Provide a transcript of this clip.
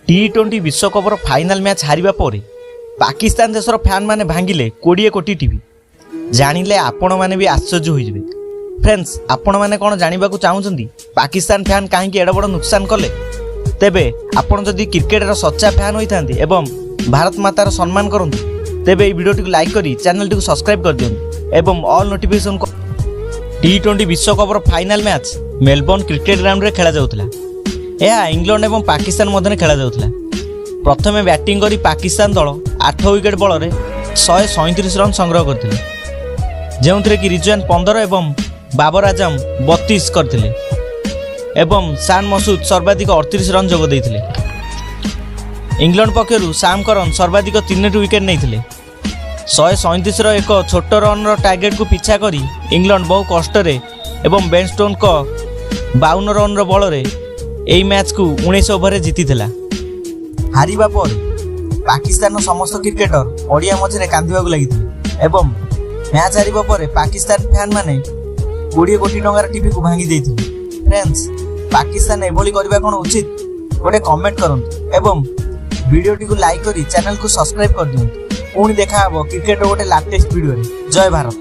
ଟି-20 ବିଶ୍ୱକପର final match ହାରିବା ପରେ ପାକିସ୍ତାନ ଦେଶର ଫ୍ୟାନ୍ମାନେ ଭାଙ୍ଗିଲେ 20 କୋଟି ଟିଭି। ଜାଣିଲେ ଆପଣମାନେ ବି ଆଶ୍ଚର୍ଯ୍ୟ ହୋଇଯିବେ। ଫ୍ରେଣ୍ଡସ୍, ଆପଣମାନେ କ'ଣ ଜାଣିବାକୁ ଚାହୁଁଛନ୍ତି, ପାକିସ୍ତାନ ଫ୍ୟାନ୍ କାହିଁକି ଏଡ଼େ ବଡ଼ ନୁକସାନ କଲେ? ତେବେ ଆପଣ ଯଦି କ୍ରିକେଟର ସଚ୍ଚା ଫ୍ୟାନ୍ ହୋଇଥାନ୍ତି ଏବଂ ଭାରତ ମାତାର ସମ୍ମାନ କରନ୍ତି, ତେବେ ଏହି ଭିଡ଼ିଓଟିକୁ ଲାଇକ୍ କରି ଚ୍ୟାନେଲଟିକୁ ସବସ୍କ୍ରାଇବ୍ କରିଦିଅନ୍ତୁ ଏବଂ ଅଲ୍ ନୋଟିଫିକେସନ୍। ଟି-20 ବିଶ୍ୱକପର ଫାଇନାଲ ମ୍ୟାଚ୍ ମେଲବର୍ଣ୍ଣ କ୍ରିକେଟ ଗ୍ରାଉଣ୍ଡରେ ଖେଳାଯାଉଥିଲା। ଏହା ଇଂଲଣ୍ଡ ଏବଂ ପାକିସ୍ତାନ ମଧ୍ୟରେ ଖେଳାଯାଉଥିଲା। ପ୍ରଥମେ ବ୍ୟାଟିଂ କରି ପାକିସ୍ତାନ ଦଳ 8 ୱିକେଟ୍ ବଳରେ 137 ରନ୍ ସଂଗ୍ରହ କରିଥିଲେ, ଯେଉଁଥିରେ କି ରିଜୱାନ 15 ଏବଂ ବାବର ଆଜମ 32 କରିଥିଲେ ଏବଂ ଶାନ ମସୁଦ ସର୍ବାଧିକ 38 ରନ୍ ଯୋଗ ଦେଇଥିଲେ। ଇଂଲଣ୍ଡ ପକ୍ଷରୁ ସାମ୍ କରନ୍ ସର୍ବାଧିକ ତିନୋଟି ୱିକେଟ୍ ନେଇଥିଲେ। 137ର ଏକ ଛୋଟ ରନ୍ର ଟାର୍ଗେଟକୁ ପିଛା କରି ଇଂଲଣ୍ଡ ବହୁ କଷ୍ଟରେ ଏବଂ ବେନ୍ ଷ୍ଟୋକ୍ସଙ୍କ 52 ରନ୍ର ବଳରେ ଏହି ମ୍ୟାଚ୍କୁ 19 ଓଭରରେ ଜିତିଥିଲା। ହାରିବା ପରେ ପାକିସ୍ତାନର ସମସ୍ତ କ୍ରିକେଟର ପଡ଼ିଆ ମଝିରେ କାନ୍ଦିବାକୁ ଲାଗିଥିଲେ ଏବଂ ମ୍ୟାଚ୍ ହାରିବା ପରେ ପାକିସ୍ତାନ ଫ୍ୟାନ୍ମାନେ 20 କୋଟି ଟଙ୍କାର ଟିଭିକୁ ଭାଙ୍ଗି ଦେଇଥିଲେ। ଫ୍ରେଣ୍ଡସ୍, ପାକିସ୍ତାନ ଏଭଳି କରିବା କ'ଣ ଉଚିତ? ଗୋଟେ କମେଣ୍ଟ କରନ୍ତୁ ଏବଂ ଭିଡ଼ିଓଟିକୁ ଲାଇକ୍ କରି ଚ୍ୟାନେଲକୁ ସବସ୍କ୍ରାଇବ୍ କରିଦିଅନ୍ତୁ। ପୁଣି ଦେଖା ହେବ କ୍ରିକେଟର ଗୋଟେ ଲାଟେଷ୍ଟ ଭିଡ଼ିଓରେ। ଜୟ ଭାରତ।